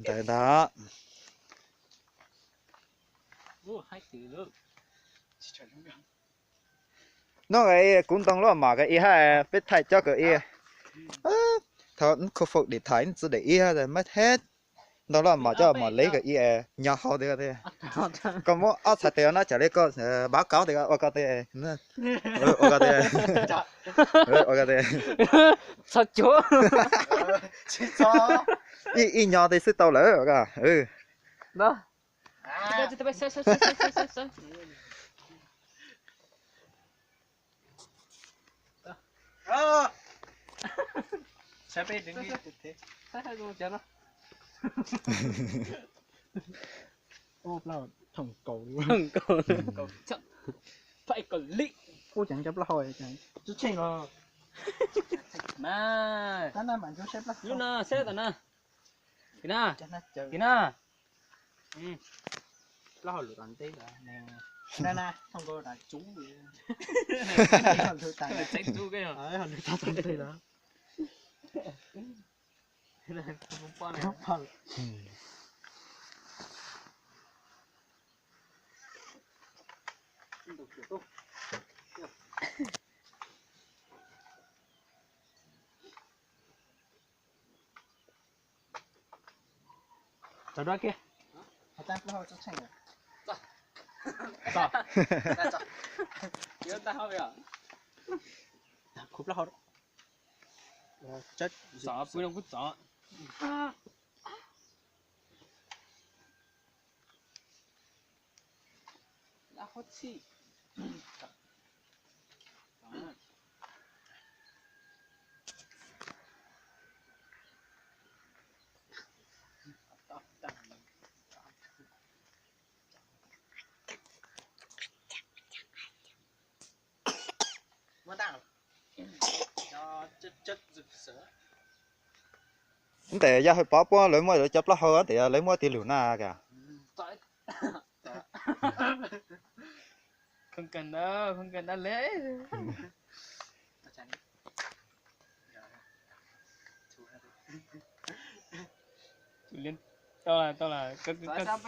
Ntawd ntag. Noj kuv ntoo loj mom kawg ib hab, peb thaij coj kawg ib. Thaum khau fau dim thaiv txwj daim ib hab mas thiab, ntoo loj mom coj mom lev kawg ib, nyo hau tiag tiag. Koj muab ob txhais tes no tsam li koj npab kaub tias ua koj tiag, ua koj tiag, ua koj tiag. Txhob cuag. Ib nyo tes xwb tau lawm. Ub, plaub hau thoom kaus li. Ub, ceev cov plaub hau, tub tsheej os. Tab na mam nrug saib plaub hau. Lub no saib tom na. Tim na. Tim na. Plaub hau lwm tom ntej lawm. Na na, thoom kaus na cub. Tseeb cub kawg. Lwm tom ntej lawm. Tso dua kiag. Khuv plaub hau. Txov, pw no kuj txov. Ntawm yog hais pov puab lawv muaj lawv cov plaub hau ntawm yog lawv muaj tiag lug na ka. Kwv Ntxiab mas, Kwv Ntxiab.